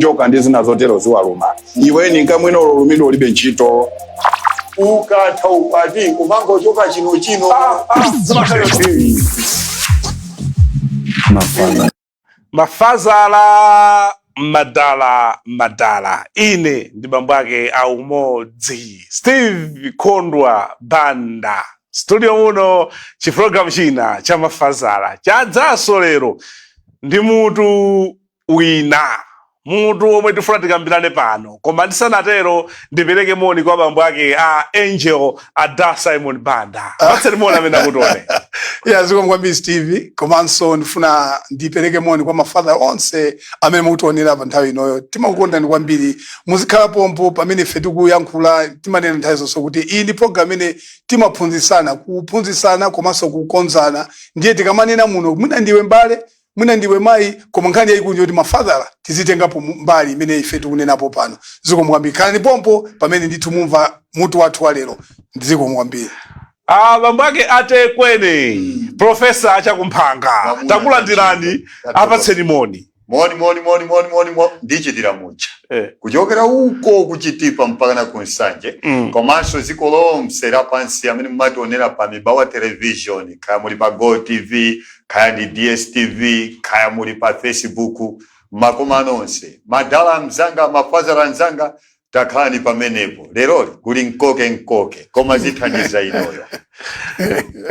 Njoka ndi zina zotero ziwaluma. Iwe ninkamwino ulumidwe ulibe ntchito. Ukatha ukwati kumangochoka chino chino. Mafana. Mafazala madala madala, ine ndi bambo ake aumodzi Steve Kondwa Banda, studio muno. Chipulogalamu china cha Mafazala chadzaso lero ndi mutu wina, mutu omwe tifuna tikambirane pano. Koma ndisanatero, ndipereke moni kwa bambo ake a Angel, Ada Simon Banda. Patseni moni amene akutione. Ya, zikomo kwambiri, Steve. Komanso ndifuna ndipereke moni kwa mafadha onse amene mukutionera pa nthawi inoyo. Timakukondani kwambiri, muzikhala pompo pamene ife tikuyankhula. Timanena nthawi zonse kuti iyi ndi program imene timaphunzitsana, kuphunzitsana komanso kukonzana. Ndiye tikamanena muno, mwina ndiwe mbale, mwina ndiwe mayi, koma nkhani yayikulu kuti mafadhala tizitengapo mbali imene ife tikunenapo pano. Zikomo kwambiri, khalani pompo pamene ndithu mumva mutu wathu wa lero. Zikomo kwambiri. Ah, bambo ake atekwene, Professor Achakumphanga, Mwamuna. takulandirani, apatseni moni. Moni, moni, moni, moni, moni, moni. Ndichitira mucha kuchokera uko kuchitipa mpaka na kunsanje, komanso dziko lonse lapansi amene mumationera pa Mibawa Television, kaya muli pa Go TV, kaya ndi DSTV, kaya muli pa Facebook, makoma nonse, madala mzanga, mafazala mzanga, takhalani pamenepo. Leroli kuli mkoke mkoke, koma zithandiza inoyo.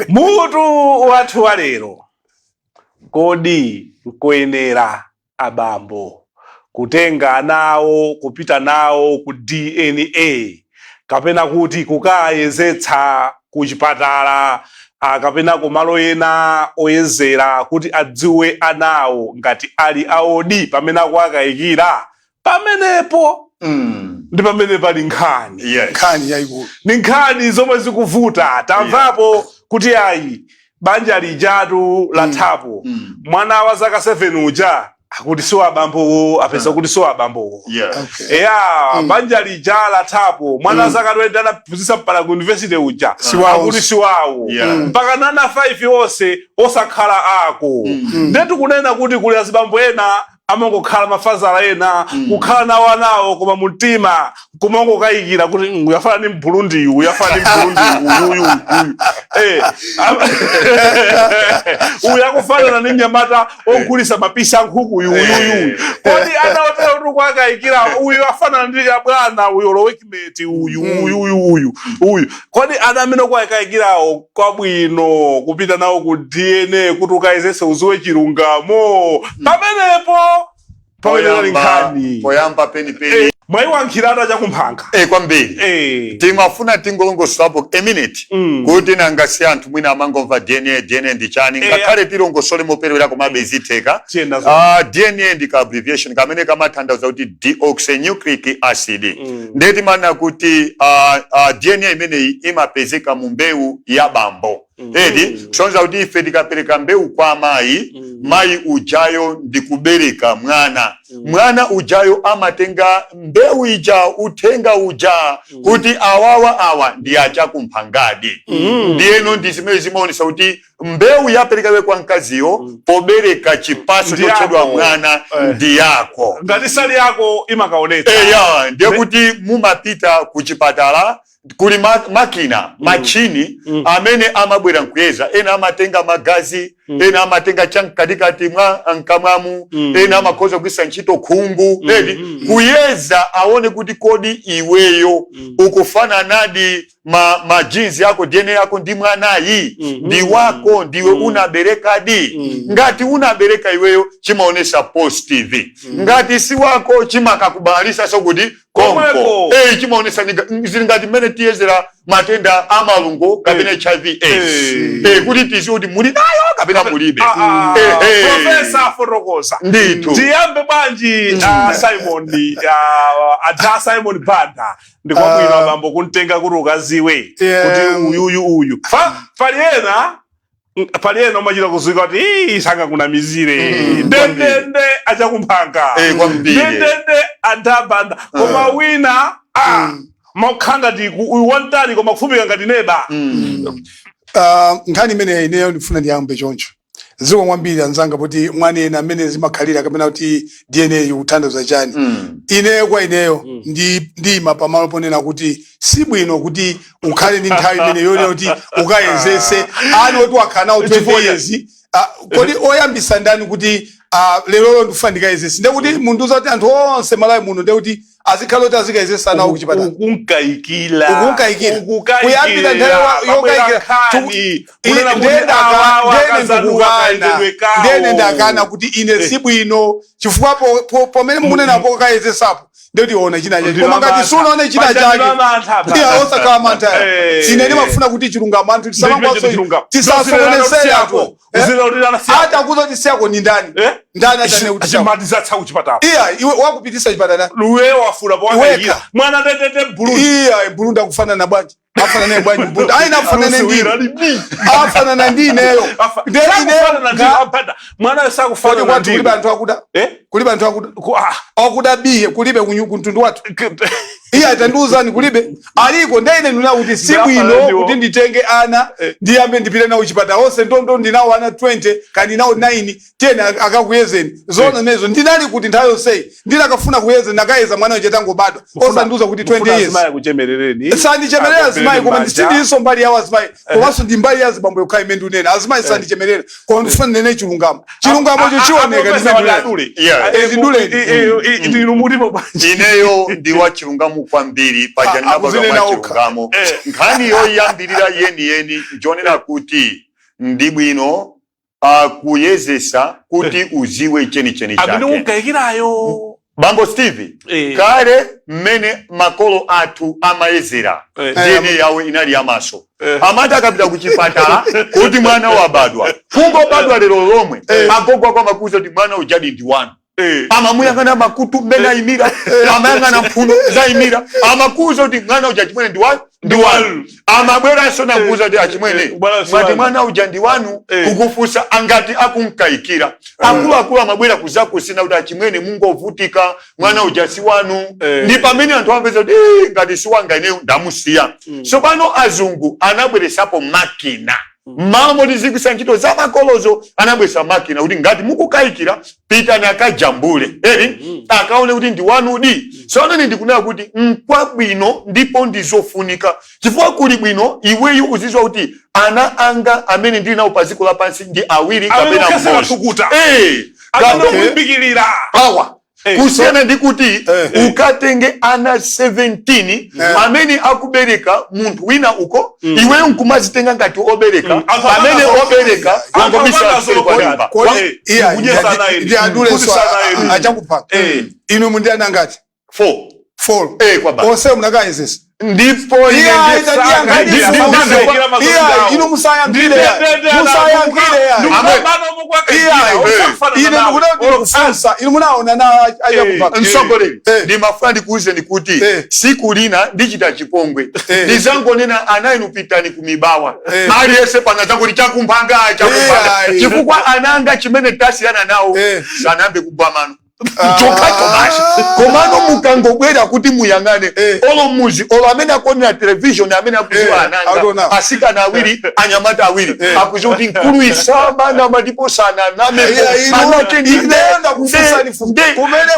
Mutu wathu wa lero: kodi nkoyenera abambo kutenga anawo kupita nawo ku DNA, kapena kuti kukayezetsa ku chipatala, kapena kumalo ena oyezera, kuti adziwe anawo ngati ali aodi pamene akuakayikira pamenepo? Ndi pamene pali nkhani. Nkhani yayikulu. Ni nkhani zomwe zikuvuta. Tamvapo kuti ayi, banja lijatu lathapo. Mwana wa zaka 7 uja akuti siwa abambowo, apeza kuti siwa abambowo. Eya, banja lija lathapo. Mwana wa zaka 20 anaphunzitsa mpaka ku university uja Siwawo. akuti siwawo. Mpaka nana 5 onse osakhala ako. Ndetu kunena kuti kuli azibambo ena amangokhala, mafazala ena, kukhala nawo anawo, koma mumtima kumangokayikira kuti uyafana ni Mburundi, uyafana ni Mburundi uyu, uyu, uyu, uyu akufanana ni mnyamata ogulisa mapisi ankhuku uyu, uyu, uyu. Kodi anaotera kuti kwakayikira uyu afanana ndi abwana uyu, olowekimeti uyu, uyu, uyu, uyu, uyu? Kodi ana amene kwakayikirawo, kwabwino kupita nawo ku DNA kuti ukayezese uziwe chilungamo? Pamenepo pamene pali nkhani. Poyamba penipeni, mwayiwankhiratu chakumphanga. Kwambiri. Timafuna tingolongosorapo a minute kuti nanga si anthu mwina amangomva DNA, DNA ndi chani? Ngakhale tilongosole moperewera, komabe zitheka. Tiyenda zo. DNA ndi ka abbreviation kamene kamatanthauza kuti deoxynucleic acid. Ndiye timanena kuti DNA imeneyi imapezeka mu mbewu ya bambo, edi? Kusonyeza kuti ife tikapereka mbewu kwa amayi, mayi ujayo ndi kubereka mwana, mwana ujayo amatenga mbewu ija, uthenga uja, kuti awawa, awa ndi achakumphangadi. Ndiyeno ndi zimene zimaonesa kuti mbewu yaperekawe kwa mkaziyo pobereka chipaso Ndi chotchedwa yako. mwana ndi yako. Ngati sali yako, imakaonetsa. Eya, ndiye kuti mumapita ku chipatala, kuli makina, machini amene amabwera nkuyeza. Ena amatenga magazi, ena amatenga chamkatikati mwa mkamwamu, ena amakhoza kugwiritsa ntchito khungu, edi, kuyeza aone kuti kodi iweyo ukufananadi ma genes yako, DNA yako ndi mwanayi, ndi wako, ndiwe unaberekadi? Ngati unabereka iweyo, chimaonesa positive. Ngati si wako, chimakakubalisa so kuti konko. Komweko. Chimaonesa zili ngati mmene tiyezera matenda a malungo kapena HIV AIDS, kuti tiziwe kuti muli nayo kapena mulibe. Professor afotokoza. Ndithu. Tiyambe bwanji, Simon, Ada Simon Banda? Ndikwabwino abambo kuntenga kuti ukaziwe kuti uyu, uyu, uyu? Pali ena umachita kuziwika kuti ii, sangakunamizire, ndendende achakumphanga, Kwambiri. ndendende adabanda. Koma wina makhala ngati uyu wantali koma kufupika ngati neba. Nkhani imeneyi ineyo ndifuna ndiyambe choncho. Zikomo kwambiri anzanga poti mwanena mmene zimakhalira kapena kuti DNA ikuthandiza chani. Ineyo kwa ineyo ndiyima pamalo ponena kuti si bwino kuti ukhale ndi nthawi imene yonena kuti ukayezese ana oti wakhala nawo 20 years. Ah, kodi oyambisa ndani kuti lerolo ndikufuna ndikayezese? Ndekuti mundiuza kuti anthu onse Malawi muno ndekuti azikhala kuti azikayezesa nawo kuchipatala? Ukunkayikira. Ukunkayikira. Kuyambira nthawi yokayikira. Ndene ndakana kuti ine si bwino chifukwa pamene mukunenapo kayezesapo ndekuti ona china chake, koma ngati sunaone china chake, iya, osakhala mantha. Ine ndimafuna kuti chilungamo anthu tisasokoneserepo. Atakuza kuti siyako ni ndani? Ndani atane kuti siyako? Achimati kuchipatala. Iya, iwe wakupitisa chipatala. Luwe wafula Iweka. powakayikira mwana tetete bulundi. Iya, mbulunda kufanana bwanji? Afanana bwanji mbulunda? Aina afanana ndine, afanana ndi ineyo. Nde ineyo Mwana kodi sakufanana. Kwathu kulibe anthu akuda? Eh? Kulibe anthu akuda? Akuda biye kulibe kuntundu wathu? Iye atandiuzani, kulibe? Aliko. Nde ine ndina kuti si bwino kuti nditenge ana ndiyambe ndipite nawo chipatala onse ndondo, ndinawo ana 20 kandi ndinawo 9, 10, akakuyezeni. Zona zimenezo ndinali kuti nthawi yonseyi ndinakafuna kuyeza, ndakayeza mwana uja tangobadwa, osandiuza kuti 20 years. Azimayi kuchemerereni. Sandichemerera azimayi, koma ndisindinso mbali yawo azimayi, komanso ndi mbali ya azibambo yokha imene ndikunena. Azimayi sandichemerera, koma ndifuna ndinene chilungamo. Chilungamocho chioneka ndimene ndikunena. Yeah. Ndinu mulipo bwanji? Ineyo ndi wa chilungamo kwambiri paja. Ah, Ndinabadwa akuzinena mwa okha. chilungamo. Nkhani yoyambirira yeniyeni njonena kuti ndi bwino kuyezesa kuti uziwe chenicheni Amene chake. unkayikirayo. Bambo Steve, kale mmene makolo athu amayezera DNA yawo inali yamaso. Amati akapita kuchipatala kuti mwana wabadwa, kungobadwa lero lomwe, agogo ako amakuuza kuti mwana ujadi ndi wanu. Amamuyang'ana makutu mmene ayimira, amayang'ana mphuno zayimira, amakuuza kuti mwana uja chimwene ndi wanu, ndi wanu. Amabweranso nakuuza kuti achimwene, Bwana si mwati wanu. mwana uja ndi wanu? Kukufunsa angati akunkayikira, akuluakulu amabwera kuzakusina kuti achimwene, mungovutika, mwana uja si wanu. Ndi pamene anthu amapeza kuti "Eh, ngati si wanga ineyo ndamusiya." Tsopano azungu anabweresapo makina mmalo moti zigwisa ntchito za makolozo. Anabweresa makina kuti ngati mukukayikira, pitani akajambule eri akaone kuti ndi wanudi. Tsono ine ndikunena kuti nkwabwino ndipo ndizofunika, chifukwa kuli bwino iweyo uzizwa kuti ana anga amene ndili nawo pa dziko lapansi ndi awiri Amene kapena ukhesera mmodzi. thukuta. Kapena Amene ukulimbikirira. awa, kusiyana ndi kuti ukatenge ana 17 amene akubereka munthu wina uko, iweyo nkumazitenga ngati obereka, Anthu amene obereka Anthu wangobisa amapanga kuseri kwa zolokota. nyumba. Kodi iya, Kudyesa naye. ndi adulenso. Kudyesa naye. Achakupha inu mundi ana ngati? 4. 4? Kwa basi. Onse munakayezesa? Ndipo ine Iya, ndi- iya, inu musayankhire, musayankhire. Iya, ine ndikuda kuti ndikufunsa, inu munaona na achakupha? Mtsogoleri, ndimafuna ndikuwuzeni kuti siku lina ndichita chipongwe, ndizangonena ana inu pitani kumibawa, aliyense pana zakuti chakumphanga, chakumphanga, chifukwa ananga chimene tasiyana nawo sanayambe kugwa mano chokhacho basi. Komano mukangobwera kuti muyang'ane olo muzi, olo amene akuonera television, amene akuziwa ananga, akuona. Asikana awiri, anyamata awiri, akuziwa kuti mkulu isamanama ndipo sananame. Iya, Anake ineyo ndakufunsani funso. Kumene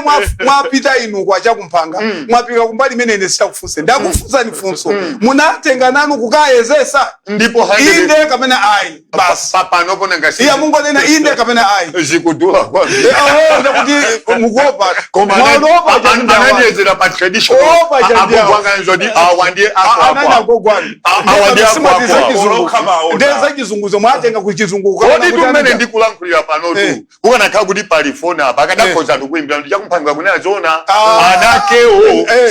mwapita inu kwa chakumphanga, mwapita kumbali imene ine sitakufunse. Ndakufunsani funso, munatenga nanu kukayezesa? Ndipo 100 Inde kapena ayi basi. Panopo nanga Iya, mungonena inde kapena ayi. Zikudula kwambiri. Oho, ndakuti mukuopa. Koma Mwaopa chandiawa. anandiyezera pa traditional. Opa chandiawa. Akugwanganiza kuti awa ndiye ako Anani ako. agogwani? Awa ndiye ako ako. Ndezachizunguzo mwatenga kuchizungu. Kodi tumene ndikulankhulira panotu, kukanakhala kuti pali foni apa, akadakhoza anthu kuyimbira kuti chakumphanga kunena zona, anakewo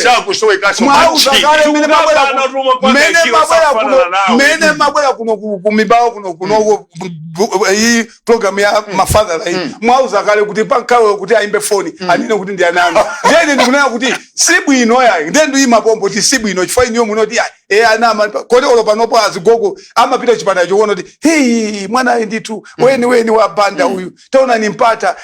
sakusowekaso. Mwauza machini. kale mmene mabwera kuno kumibawa kuno kuno iyi program ya mafadhala iyi, mwauza kale kuti pankhawe kuti ayimbe foni anene kuti ndi ananu. Ndene ndikunena kuti si bwino yayi. Ndiye ndiyima pompo kuti si bwino, chifukwa iniyo munoti ayi e ana kodi olo panopo azigogo amapita chipatala chokuona kuti heyi, mwanayi ndithu weni weni wa banda uyu, taona ni mpata.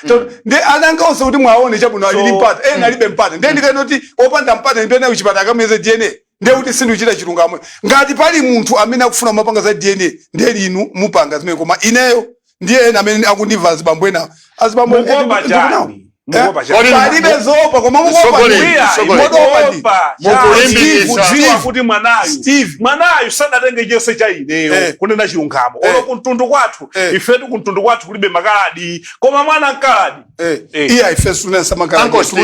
Ndi ananga onse kuti mwaone chabwino ali ndi mpata, ena alibe mpata. Ndiye ndikanoti opanda mpata ndipena kuchipatala akamuyeze DNA, ndiye kuti sindikuchita chilungamo. Ngati pali munthu amene akufuna mapanga za DNA, ndiye inu mupanga zimene, koma ineyo Ndiye ena amene akundimva, azibambo ena, azibambo Mukuopa chani? Mukuopa chani? Palibe zopa, koma mukuopa. Sogoleni. Iya, Sogoleni. mukuopa chani? Mukulimbikitsa. Kudziwa kuti mwanayu, Steve. mwanayu sadatenga chonse cha ineyo. Kunena chilungamo, olo kumtundu kwathu, ifetu kumtundu kwathu kulibe makaladi, koma mwana mkaladi. Iya, ife sunensa makaladi. Uncle Steve.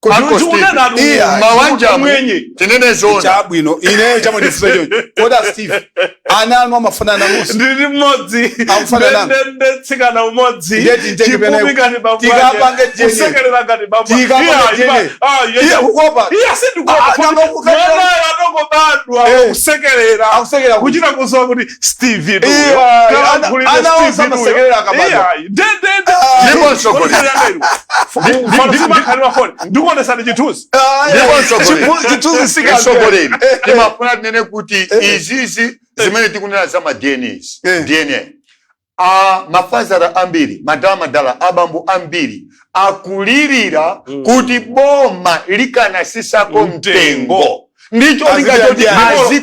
Uncle Steve. Ndikunena tu. Iya. Mawanja Mwenye. tinene zona. Chabwino, ineyo chamwe ndifunse choncho: koda Steve, ana anu amafanana nanunso? Ndili mmodzi. Akufanana nanu. Ndetsikana umodzi. Ndiye tintenge Chipumi pene- ngati bambo Tikapange ake. DNA. Kusekerera ngati bambo ake. Tikapange Iya, DNA. iya, Iye kukopa. Iya, sindikuopa. Ah, nanga Mwanayo atongobadwa kusekerera. Akusekerera kuti? Kuchita kusowa kuti Steve Iya, duyo. ana onse amasekerera akabadwa. Ndipo msogoleni. Ndikuonesani chithunzi. Ndipo msogoleni. Chithunzi sika. Msogoleni, timafuna tinene kuti izizi zimene tikunena za ma DNAs, DNA, mafazara ambiri, madala madala, abambo ambiri akulirira kuti boma likanasisako mtengo ndicho lingachoti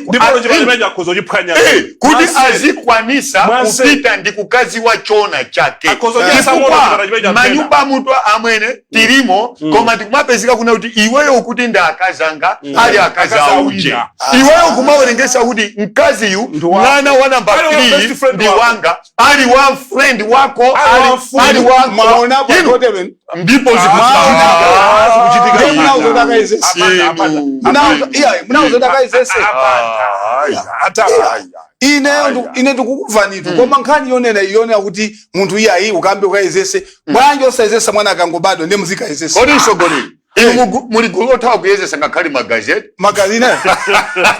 Ndipo chimene akhoza kuchiphwanya. Kuti azikwanisa kupita ndi kukazi wa chona chake, Akhoza kuchisa moto chifukwa chipata chimene cha manyumba mutu amwene tilimo, koma tikumapezeka kuna kuti iweyo ukuti ndi akazanga, ali akazi Akazi auje. awina. Iweyo kumawerengesa kuti mkaziyu Ndi wako. mwana wa namba Ali wa 3 best friend ndi wako. wanga, ali wa friend wako, Ali wa ali mfumu. ali wa Mwaonapo Inu, kotero. ndipo zikuchitika. Ndiye munauza takayizese. Iya, munauza takayizese. Ine ine ndikukumvanitu, koma nkhani yonena iyonena kuti munthu iyayi ukambe ukayezese, bwanji osayezesa mwana akangobadwa? Ndiye muzikayezesa. Kodi msogoleni, inu muli gulu othawa kuyezesa ngakhale magazeti? Magazi ine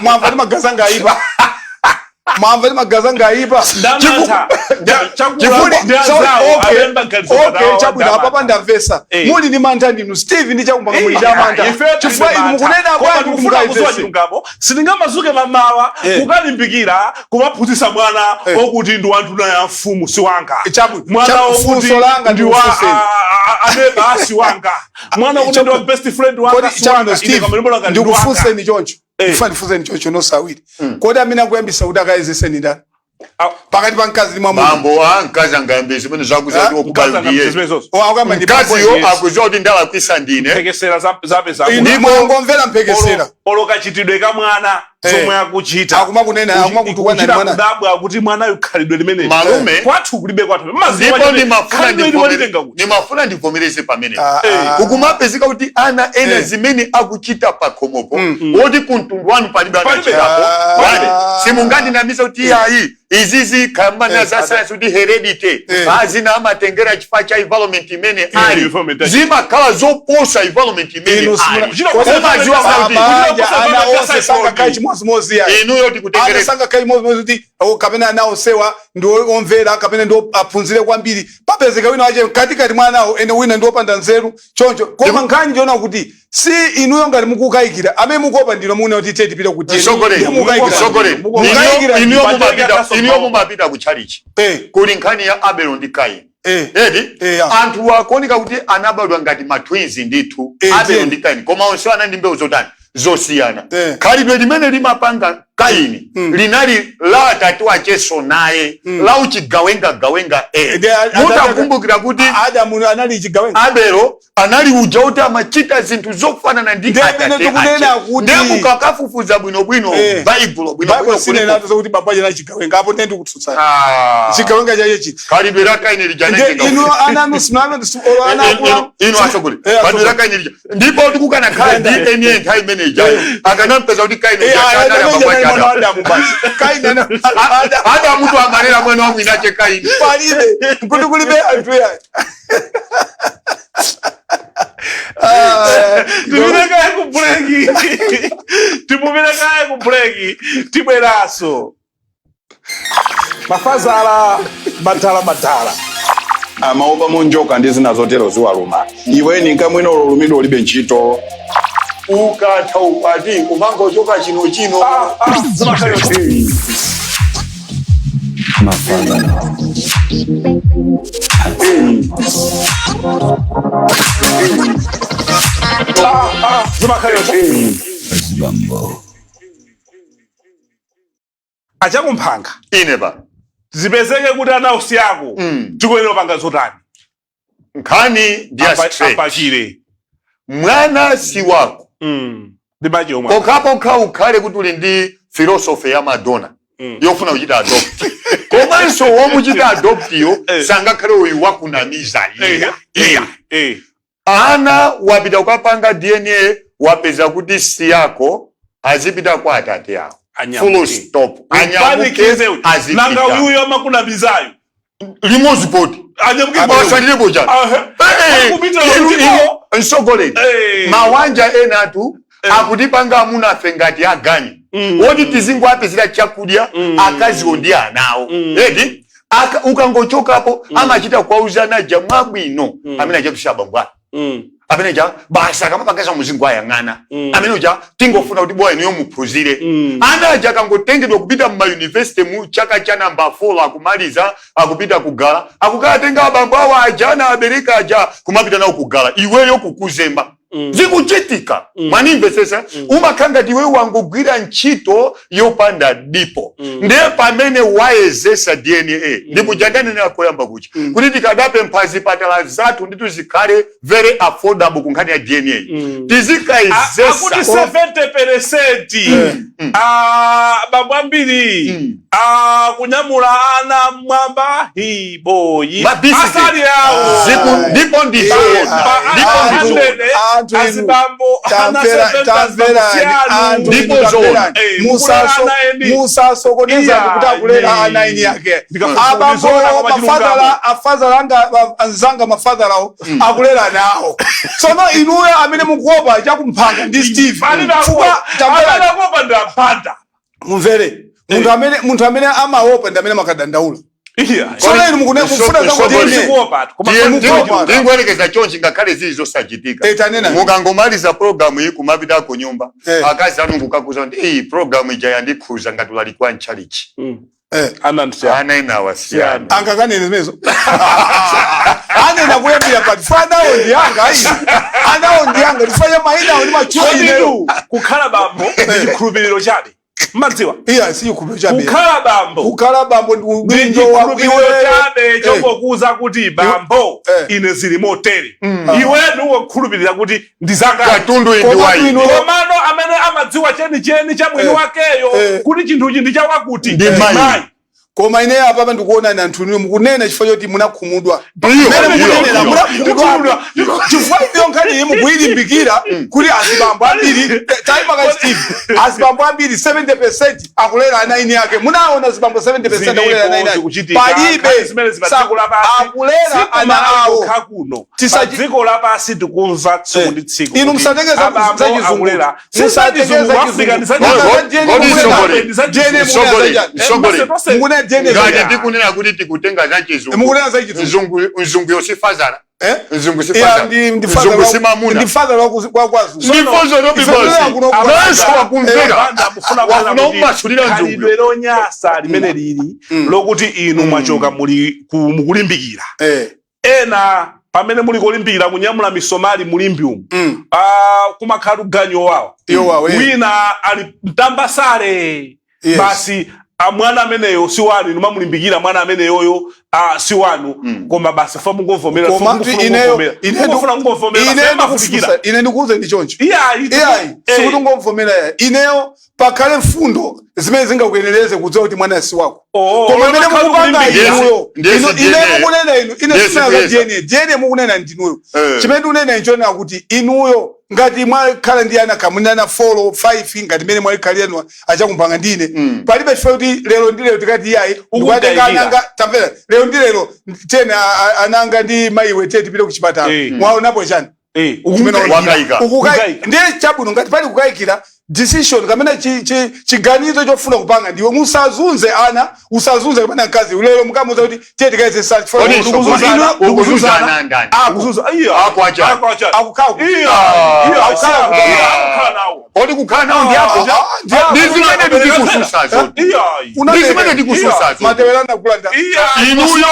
mwamva ndi magazi anga ayipa, mwamva ndi magazi anga ayipa. Ndamantha. Chifukwa- Ndi anzawo, amene maganizo Okay, adawo, chabwino, ndamantha. apapa ndamvesa. Muli ndi mantha ndinu, Steve ndi Chakumbanga, muli ndi mantha. Ife Chifukwa inu mukunena bwanji kufuna kuziwa mukayezese? chilungamo, sindingamazuke mamawa kukalimbikira kumaphunzitsa mwana okuti ndi wanthu naye mfumu si wanga. Mwana okuti Funso langa ndi wa ndikufunseni. aneba asi wanga, mwana okuti ndi wa best friend wanga Kodi si wanga. chabwino, Ine Steve, kamalimo langa ndi wanga. ndikufunseni choncho, ndifuna ndifunseni choncho nosawiri: kodi amene akuyambisa kuti akayezese ndi ndani pakati pa mkazi ndi mwamuna? Bambo a mkazi angayambe zimene zakuziwa kuti Mkazi okubayo angapita ndiye zimenezozo. Oh, akuyamba ndi mkaziyo bambo. akuziwa kuti ndalakwisa ndine. Mphekesera zabe Inu zabe. mwangomvera mphekesera. Olo kachitidwe ka mwana, zomwe akuchita. Akumakunena, akumakutukwana Kuchita mwana. kudabwa kuti mwanayu khalidwe limene Malume. kwathu kulibe, kwathu Ndipo ndimafuna ndimafuna ndimafuna ndivomereze pamene Ah, ukumapezeka kuti ana ena zimene akuchita pakhomopo woti kumtundu wanu palibe Palibe. anachitapo. Palibe. Simungandinamiza kuti iyayi, izizi kambana za science kuti heredity azina amatengera chifukwa cha environment imene ali. Environment yacho. Zimakhala zoposa environment imene Inu ali. Umadziwa kuti mabanja ana onse sangakhale chimodzimodzi yayi. Inuyo Ana tikutengereka. sangakhale chimodzimodzi kuti oh, kapena ana onsewa ndi omvera kapena ndi aphunzire kwambiri. Papezeka wina wache katikati mwa anawo ene wina ndi opanda nzeru choncho. Koma nkhani ndiona kuti si inuyo ngati mukukayikira, amene mukuopa ndino muna kuti tiye tipite kuti Msogoleni, msogoleni. Mukayikira. Inuyo mumapita ku chalichi. Kuli nkhani ya Abelo ndi Kaini. Edi Ya. anthu akuoneka kuti anabadwa ngati ma twins ndithu, Abelo ndi Kaini, koma onse anali ndi mbewu zotani? Zosiyana. Khalidwe limene limapanga Kaini linali la atatu acheso naye la uchigawenga-gawenga. Ndi Mutakumbukira kuti Adamu anali chigawenga. Abelo anali uja kuti amachita zinthu zofanana ndi Ndiye pene atate tikunena ache. kuti- Ndiye mukakafufuza bwinobwino Baibulo Bible bwinobwino sinena kuti baba anali chigawenga apo, ndiye ndikutsutsana. Ah. Chigawenga chache chiti? Khalidwe la Kaini lija Ndiye anatenga inu ana anu simano olo ana akula. Inu asogole, khalidwe la Kaini lija, ndipo tikukanakhala DNA nthawi imene ijayo akanampeza kuti Kaini uja sanali abambo ake Adamu. Adamu basi Kaini Adamu tu amalera mwana wa mwinache Kaini. Palibe kuti kulibe anthu ya. Tipite kaye ku break, tipumire kaye ku break, tibweranso. Mafazala madala madala. Amaopa monjoka ndi zina zotero ziwaluma. Iwe ninkamwino ulumidwe ulibe ntchito. Ukatha ukwati umangochoka chino chino. Zimakhala. Mafazala. Zimakhala. Azibambo. Achakumphanga. Ine pa Zipezeke kuti anawo si ako, tikuyenera kupanga zotani? Nkhani ndi ya straight. Apachire. Mwana si wako. Ndi machi omwe. Pokhapokha ukhale kuti uli ndi philosophy ya Madonna yofuna kuchita adopt, komanso womuchita adopt yo sangakhale uyu wakunamiza. Iya, iya. Ana wapita kukapanga DNA, wapeza kuti si yako, azipita kwa atate awo. Anyamuke. Full stop, anyamuke. Upanikize uyu. Nanga Azipita. uyuyo amakunamizayo? Limodzi poti. Anyamuke. Asalire chani? Akupita kuti- Mtsogoleri, mawanja enatu akutipanga amuna afe ngati aganyu woti tizingowapezera chakudya akaziwo ndi anawo, eti? Ukangochokapo amachita kuwauzana ja mwabwino, amene achatusha abambo ake, amene ja basi akamapangasa muzingo ayang'ana, amene uja tingofuna kuti bola inuyo muphunzire. Ana aja akangotengedwa kupita mmayunivesiti mu chaka cha namba 4, akumaliza, akupita kugala, akukatenga abambo awo aja ana abereka aja, kumapita nawo kugala, iweyo kukuzemba. Zikuchitika, mwanimvesesa? Umakhala ngati iwe wangogwira ntchito yopanda dipo. Ndiye pamene wayezesa DNA, ndikuja ndanenera koyamba kucha kuti tikadapempha zipatala zathu nditu zikhale very affordable ku nkhani ya DNA, tizikayezesa. Akuti 70% bambo ambiri kunyamula ana mwamba hiboyi Mabisiki. asali awo. Ndipo ndizoona, ndipo ndizoona. Anthu inu, Azibambo tamverani, anthu Ndipo inu, zoona. tamverani. Mukulera ana Musasokoneza Iya, kuti akulera ana eni yake. Abambo, Ndizoona koma mafadhala, afadhala anga, anzanga mafadhalawo akulera nawo. Tsono inuyo amene mukuopa chakumphanga ndi Steve, chifukwa tamverani, Akuopa ndi apanda. Mumvere, munthu amene amaopa ndi amene amakadandaula. Iya. Tsono inu mukufuna zakuti ine Sikuopa koma Mukuopa. Tingoyerekeza chonchi, ngakhale zili zosachitika. Eh, tanena. Mukangomaliza programu iyi kumapita ku nyumba, akazi anu kukakuza kuti iyi programu ija yandikhuza ngati ulalikwa mchalichi. Anandisiya. Ana ena awasiyana. Angakanene zimenezo, anena kuyambira pati fanawo ndi anga ayi, anawo ndi anga, tifanye mayina awo ndi matchula ineyo. Koditu kukhala bambo ndi chikhulupiriro chabe, mmadziwa? Iya, si chikhulupiriro chabe. Kukhala bambo Kukhala bambo ndi ndi udindo wa chikhulupiriro iweyo. chabe chongokuza kuti bambo, ine zili motere, iwe ndiwokhulupirira kuti ndi zanga. Katundu iyi ndi Koma waine. Komano amene amadziwa chenicheni cha mwini wakeyo kuti chinthuchi ndi chawakuti Ndi mayi. mayi. Koma ineyo apapa ndikuona ni anthu inu mukunena chifukwa choti munakhumudwa. Iyo, Mmene iyo, mukunenera iyo. munakhumudwa chifukwa iyo nkhani iyi mukuyilimbikira kuti azibambo ambiri, time ka Steve, azibambo ambiri 70% akulera ana eni ake. Munaona azibambo 70% akulera ana eni ake? Zikuchitika. Palibe. Nkhani zimene zima dziko lapansi. Akulera ana awo. Kokha kuno, pa dziko lapansi tikumva tsiku ndi tsiku Inu kuti musatengeza abambo za chizungu. akulera. Musatengeza Si za chizungu, Africa ndi za chizungu. chizungu. DNA Kodi mukunena- Ndi za DNA chizungu. mukunena za chani? Msogoleni. Mukunena DNA za Ngati chani? ndikunena kuti tikutenga za chizungu, Mukunena za chizungu. mzungu, mzungu yosifazana. Eh? Mzungu Iya, sifazana. ndi Mzungu father si mamuna. ndi father wa kwazulu. Ndifonso Ife basi. kuno Nanso wakumvera. Banda mufuna Wafuna kuona kuti umasulira mzungu. khalidwe lonyasa limene lili lokuti inu mwachoka muli mukulimbikira, ena pamene muli kulimbikira kunyamula misomali mulimbi umu, kumakhala uganyo wawo. Iwo wawo. Wina ali mtambasale. Basi, mwana ameneyo si wanu, inu mamulimbikira mwana ameneyoyo, si wanu, koma basi fa mungovomera. Koma kuti ineyo mungofuna kungovomera, ine basi amafunikira. ndikufunsa, ine ndikuuze ndi choncho. Iyayi. Iyayi, sikuti ungomvomera ya ineyo, pakhale mfundo zimene zingakuyenereze kudziwa kuti mwana si wako. Oh, Koma imene umakhala mukupanga kulimbikira. inuyo, Ndiye ine DNA. mukunena inu, ine Ndiye sinena za sikuyeza. DNA. DNA mukunena ndinuyo. Eh. Chimene ndikunena nchonena kuti inuyo ngati mwakhala ndi ana kamunana 4 5, ngati mene mwakhalira achakumpanga ndine, palibe chifukwa kuti lero ndi lero tikati iyayi, ndikukatenga Ukukayikira. ananga. Tamvera, lero ndi lero tena ananga ndi mayiwe tiye tipite kuchipatala. Mwaonapo chani? Chimene Wakayika. Kukayika. Ndiye chabwino ngati pali kukayikira, decision kamene chiganizo chofuna kupanga ndiwe. Musazunze ana, usazunze kapena mkazi lero mukamuza kuti tiye tikayeze. Kodi ukuzunzana ndani? Akuzuza. Iya. Ako achani. Ako achani. Akukhala. Iya. Iya. Akukhala. Iya, akukhala nawo. Kodi kukhala nawo ndi ako? Ah, ndi ako. Ndi zimene tikususazo. Iya. Ndi zimene tikususazo. Matewerana kulanda. Iya. Inuyo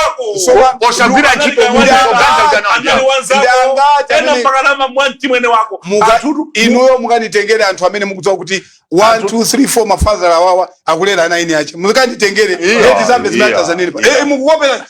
osagwira ntchito munthu oganiza kuti Anali anawo. wanzako. Ndi angati Ena amene- mpaka nama mwanti mwene wako. Inuyo mukanditengere anthu amene mukudziwa. mukudziwa kuti 1 2 3 4 mafazala awawa akulera ana ine ache, mukanditengere. Ndizamve zimene atazanene pa. Mukukopera,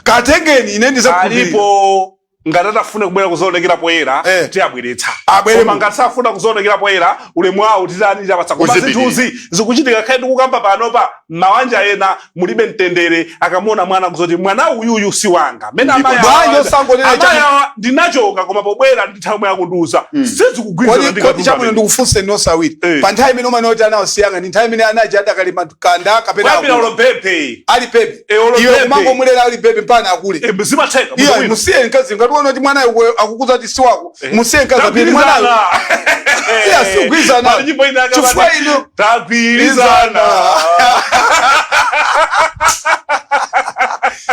katengeni, ine ndizakhulupirira. Alipo, ngati atafune kubwera kuzoonekera poyera, tiyabweretsa. Abwere. Koma ngati safuna kuzoonekera poyera, ulemu wawo titani? Tapatsa. Koma Kuzipitirira. zinthuzi zikuchitika. Khale tikukamba panopa, mawanja ena mulibe mtendere akamuona mwana, kuzoti mwana uyuyu si wanga mene amayi Bwanji osangonena amayi awa ndinachoka, koma pobwera ndithawi yomwe akundiuza sizikugwirizana Kodi ndi kodi katundu chabwino, amene. ndikufunse nosawiri. Pa nthawi imene umanena kuti ana osiyanga ndi nthawi imene anaji adakali makanda kapena Kuyambira akula? ulo bebe. Ali baby? Eh, olo Iwe baby. kumangomulera ali baby mpaka akule? Zimatheka. Iya, musiye mkazi. Ngati uona kuti mwanayo akukuza kuti si wako, musiye mkazi apite mwanayo. Iya, sikugwirizana. Chifukwa inu Tagwirizana.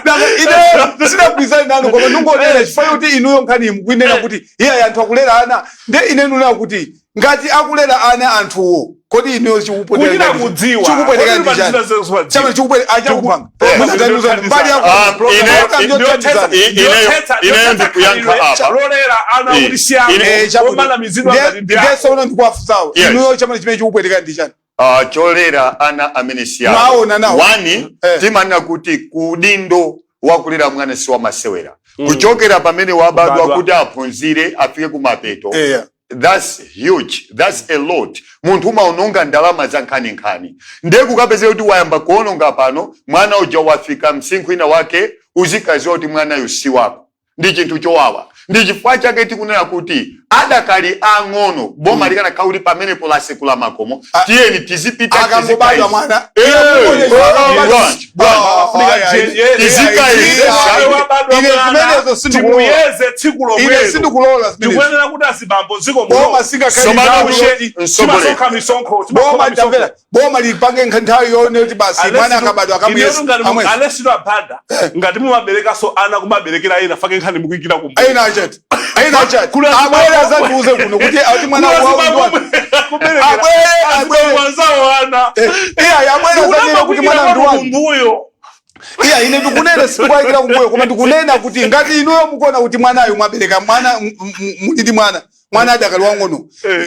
Nanga ine sinagwirizane nanu, koma ndingonena chifukwa kuti inuyo nkhani mukuinena kuti iya, anthu akulera ana. Nde ine ndinena kuti ngati akulera ana anthuwo, kodi inuyo Kuchita kudziwa. chikupwetekani Kodi chani? pali Chama chikupweteka achakupanga. Eh, Mbali yako. Ineyo ndikuyankha apa. Lolera ana kuti siyako omanamizidwa ngati ndi ako. Ndesono ndikuwafusawo, inuyo chamene chimene chikupwetekani ndi chani? Ah, cholera ana amene siyako. Mwaona nawo. Wani, timanena kuti kudindo wakulera mwana si wamasewera. Kuchokera pamene wabadwa Kubadwa. kuti aphunzire afike kumapeto, that's huge, that's a lot. Munthu umaononga ndalama za nkhaninkhani, ndiye kukapezeka kuti wayamba kuononga pano, mwana uja wafika msinkhu ina wake, uzikaziwa kuti mwanayu si wako, ndi chinthu chowawa. Ndi chifukwa chake tikunena kuti adakali ang'ono, boma likanakhala kuti pamenepo lasekula makomo, tiyeni tizipita Akangobadwa tizikaiza. mwana. Bwanji, bwanji. Tizikaiza. Ine zimenezo sindikulola. Timuyeze tsiku Ine lomwelo. sindikulola zimenezo. Tikuyenera kuti azibambo dziko Boma singakhale Somano nthawi kushe- yoti msogolera. timasonkha misonkho. Boma, tamvera, boma lipange nthawi yone kuti basi, mwana akabadwa akamuyeza amwezi. Alesido abada, ngati mumaberekaso ana kumaberekera ena, fake nkhani mukuyikira kumbuyo. Aina achati, aina achati, abwere azandiuze kuno kuti ati mwana wawo ndi wanu. Abwere, abwere. Wanzawo ana. Iya, abwere azanene kuti mwana ndi wanu. Kumbuyo. Iya, ine ndikunena, sikuwayikira kumbuyo, koma ndikunena kuti ngati inuyo mukuona kuti mwanayo mwabereka mwana, muli ndi mwana, mwana adakali wang'ono,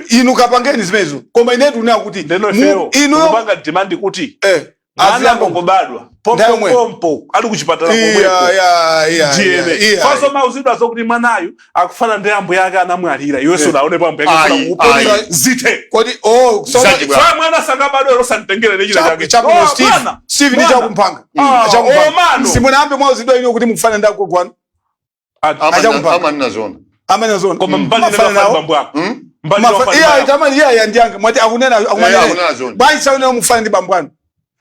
inu kapangeni zimenezo. Koma ine ndikunena kuti Ndeno ifeyo inuyo kupanga demand kuti mwana aziyamba akangobadwa Nthawi yomweyo. pompo ali kuchipatala Iya, komweko iya, DNA. iya. Faso mauzidwa zokuti mwanayu akufana ndi ambuye ake anamwalira, iwenso unaonepo ambuye ake Ayi, kufuna kukupa ayi. zite. Kodi oh so Zachibwa. Fa mwana sangabadwe losanditengere nechina chake. Chabwino. Oh, Steve, bwana. Steve, ndi Bwana. chakumphanga. Ah, Chakumphanga. oh, mano. Simunayambe mwauzidwa inu kuti mukufana ndi agogo anu? Achakumphanga. Amanena zona. Amene zona. Koma mbali Mafana nena nawo. bambo ako. Mbali Iya, itamani, iya, iya, ndiyanga mwati akunena akumanena. Akunena zona. Bwanji saunena mukufana ndi bambo anu?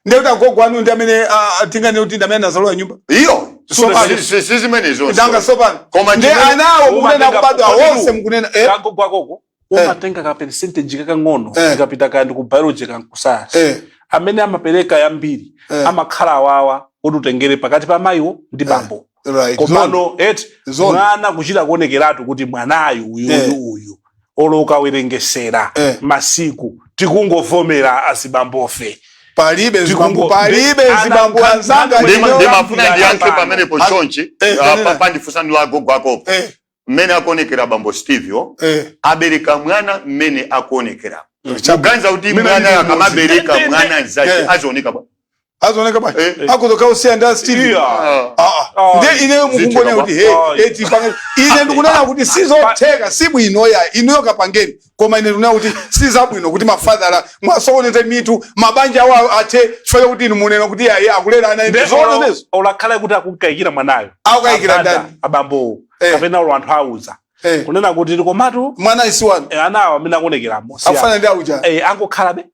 Ndiye kuti agogo anu ndi amene tingane kuti ndi amene anazalowa nyumba. Iyo Sopano. si zimenezo. Ndanga sopano. Koma Ndi anawo mukunena akubadwa onse mukunena Kagogo akoko umatenga ka percentage kakang'ono. Tikapita kandi ku biology kankusasa, amene amapereka yambiri amakhala awawa kuti utengere pakati pa mayiwo ndi bambo. Komano eti Zona. mwana kuchita kuonekeratu kuti mwanayu uyuyu uyu oloka werengesera masiku, tikungovomera azibambofe. Palibe zibambo, palibe Ana- zibambo anzanga. Ndimafuna ndiyankhe pamenepo chonchi. Nena. Pandifunsa ndi agogo akopo mmene akuonekera bambo Steve abereka mwana mmene akuonekera, kuganiza kuti Mmene mwana ali akamabereka mwana nzake azioneka bwa Azioneka bwanji? Akuzoka usiya ndi Steve. Iya. Ah. Ah, ah. Ndiye ineyo mukungonena kuti he tipange. Ine ndikunena kuti sizotheka, si bwino ya inuyo kapangeni, koma ine ndikunena kuti sizabwino kuti mafadhala mwasokoneze mitu, mabanja awo athe chifukwa chakuti inu munena kuti ayi, akulera ana ine. Zonenezo. Olakhale kuti akukayikira mwanayo. Akukayikira Abanda, ndani? Abambowo kapena ulo anthu auza kunena kuti komatu Mwana isi wanu. Anawo amene akuonekeramo si Akufana ndi auja. Angokhalabe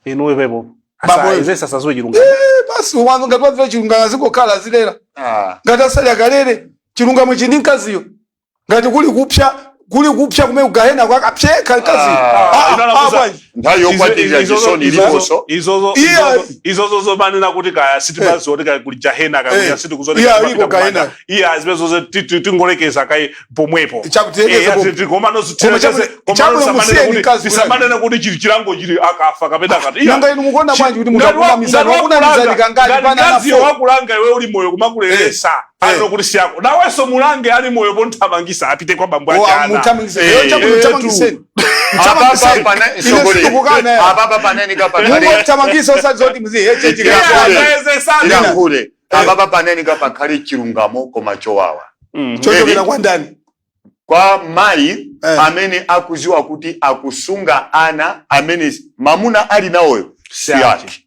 inuwe pepo. Bamboyo. Izese asaziwe chilungamo. Basi, wanu ngati wamvera chilungamo azingokhala azilera. Ah. Ngati asali akalere chilungamo chi ndi mkaziyo. Ngati kuli kupsa, kuli kupsa kumene kugahena kwakapyeka mkaziyo. Ah. Ah, Ino ah, alakuza- bwanji? Nthawi yokwatirira chisoni iliponso. Iya. Izozo zomanena kuti kaya sitimaziwa kuti kaya kuli jahena kaya sitikuzoti. Iya, iko gahena. Iya, zimene zonse tingolekeza kaye pomwepo. Chakutiyekeza pomwe. Komano Koma chabwino musiyeni mkazi. Tisamanene kuti chili chilango chili akafa kapena akati. Iya. Nanga inu mukuona bwanji kuti munthu Ngati akunamizani, wakunamizani kangati pana mkaziyo ana wakulanga iwe uli moyo kumakuleresa. Ano kuti siyako, nawenso mulange ali moyo ponthamangisa apite kwa bambo ake ana. Muthamangise. Eh, Chabwino, muthamangiseni. Muthamangiseni. Ine sitikukana ya. Apapa panenika pakhale Mungothamangisa, osati zoti muzihechechi. Ayezesana. Ndiyankhule, apapa panenika pakhale chilungamo koma chowawa. Chochokera kwa ndani? Kwa mayi amene akuziwa kuti akusunga ana amene mamuna ali nawoyo si ake,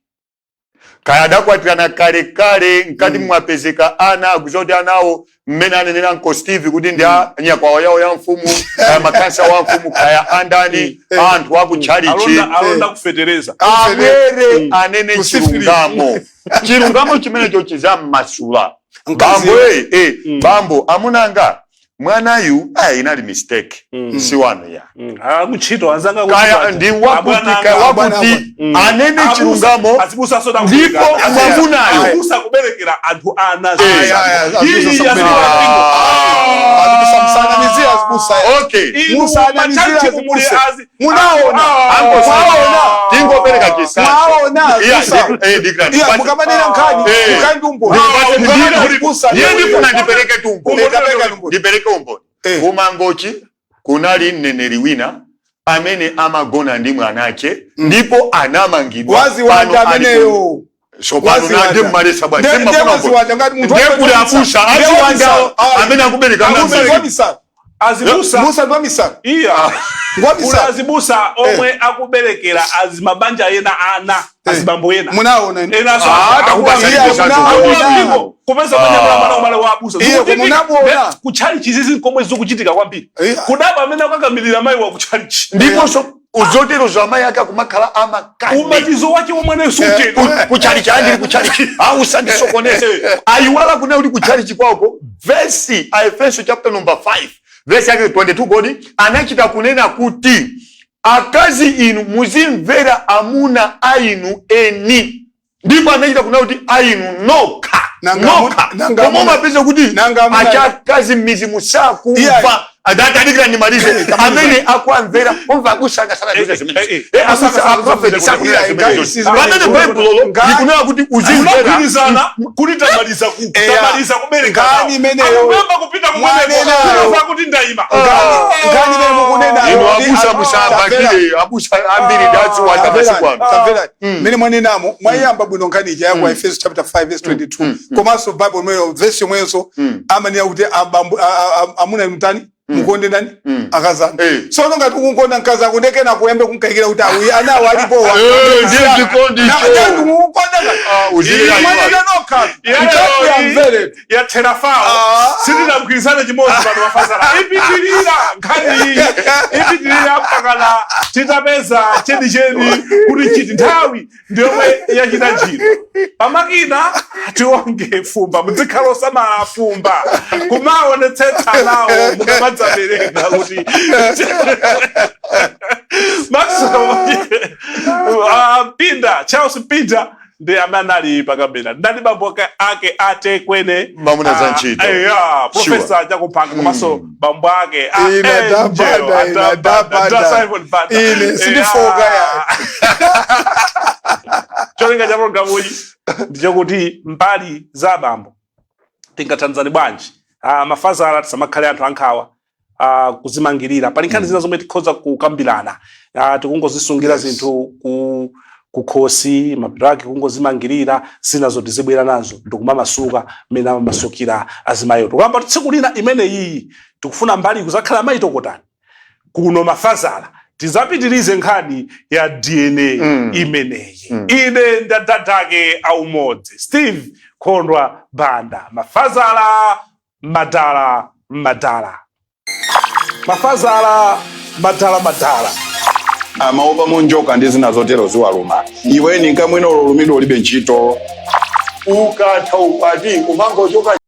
kaya adakwatirana kalekale, mkati mwapezeka ana, akuziwa kuti anawo, mmene anenera Uncle Steve kuti ndi a nyakwawa yawo ya mfumu, kaya makansa wa mfumu, kaya andani, anthu akutchalichi. Alonda kufetereza. Abwere anene Kusifiri. chilungamo. Chilungamo chimenecho chizammasula. Mkazi. Bambo, bambo, amunanga, mwanayu aya inali mistake, si wanu ya. Kuntchito anzanga. Kaya ndi wakuti, kaya wakuti, anene chilungamo. Azibusa. Ndipo mwamunayo Abusa kuberekera anthu ana. Aya, azibusa Iyi sakubereka. Azibusa, msanamizira azibusa. Okay. Musanamizira azibusa. Munaona. Mwaona, tingopereka chisanzo. Mwaona Iya, azibusa. Dikirani. Iya, mukamanena nkhani mukandi umboni. Azibusa. Ndiye ndifuna ndipereke tumboni. Kapereka umboni. Ndipereke umboni. Kumangochi kunali mneneri wina amene amagona ndi mwanache ndipo anamangidwa. Waziwanda Pano ali ameneyo. So pano Waziwanda. nade mmalesa bwanji? Ndiye waziwanda ngati munthu Ndiye kuli abusa aziwanda amene akubereka. Abusa ndi wamisala. Azibusa. Musa ndi wamisala. Iya. Ngwamisala. Kuli azibusa omwe akuberekera azimabanja ena ana, azibambo ena. Munaona inu. Ena. Ah, takupasa Iya, chisanzo. munaona. Mpingo kupeza manyamula mwana umale wa abusa. Iye, Zikuchitika. koma munamuona. Kutchalichi zizi komwe zikuchitika kwambiri. Kudaba amene akakamilira mayi wa kutchalichi. Ndiponso uzotero zamayi ake akumakhala amakani. Ubatizo wake womwe suchedwa. Kuchalichi andili kuchalichi, ausandisokoneze, ayiwala kuna kuti kuchalichi kwako vesi Aefeso chapter number 5 vesi yake 22 kodi anachita kunena kuti akazi inu muzimvera amuna ainu eni, ndipo anachita kunena kuti ainu nokha. Nokha. Nanga Koma umapeza kuti nanga achakazi m'mizi musakumva. Adadikira ndimalize. Amene akuamvera omva abusa akasala zimene abusa, aprofeti sakulira zimenezo, pamene Baibulo likunena kuti uzimvera. Munagwirizana kuti tamaliza ku tamaliza kubereka. Nkhani imeneyo. Akuyamba kupita kumeneko. Mwanenayo. Kufa kuti ndayima. Nkhani imene mukunenayo. Inu abusa musambakire, abusa ambiri ndadziwanda masiku ano. Tamvera, mmene mwanenamo mwayamba bwino nkhani ija ya ku Efeso chapter 5 verse 22, komanso Bible imweyo, verse yomweyonso amanena kuti abambo, amuna mutani? Mukonde ndani? Akazanu. Tsono ngati ukukonda mkazi ako, ndekena kuyambe kunkayikira kuti awi anawo alipowa. Ndiye chikondi cho. Mukonda. Ah, uzilira iwa. Mwanena nokha nkhani yamvere. Yathera fawo. Sitinagwirizane chimodzi pano mafazala. Ipitirira nkhani iyi, ipitirira mpakana titapeza chenicheni kuti chiti. Nthawi ndiyomwe yachita ntchito pamakina. Tiwonge fumba, muzikhala osamala fumba, kumaonetsetsa nawo mukamadzabereka kuti Maxwell Mpinda, Charles Mpinda ndi amene anali pakamera, ndani bambo ake atekwene. Mamuna za ntchito. Eya, professor Chakuphanga komanso bambo ake a Ine Angel, ndapanda, ine Adabanda, ndapanda. da Simon Banda. Ine sindifoka ya. Cholinga cha programu iyi ndichokuti mbali za abambo tingathandizane bwanji, mafazala tisamakhale anthu ankhawa, kuzimangirira. Pali nkhani zina zomwe tikhoza kukambirana, tikungozisungira zinthu ku kukhosi, mapeto ake kungozimangirira. Zina zoti zibwera nazo ndikumamasuka mmene amamasukira azimayiwo. Tikuyamba kuti tsiku lina imene iyi tikufuna mbali kuzakhala mayi Tokotani kuno mafazala, tizapitirize nkhani ya DNA imeneyi. Ine ndadadake aumodzi, Steve Khondwa Banda, mafazala madala madala, mafazala madala madala. Amaopa monjoka ndi zina zotero ziwaluma. Iwe ninka mwina ulumidwa ulibe ntchito. Ukatha ukwati umangochoka.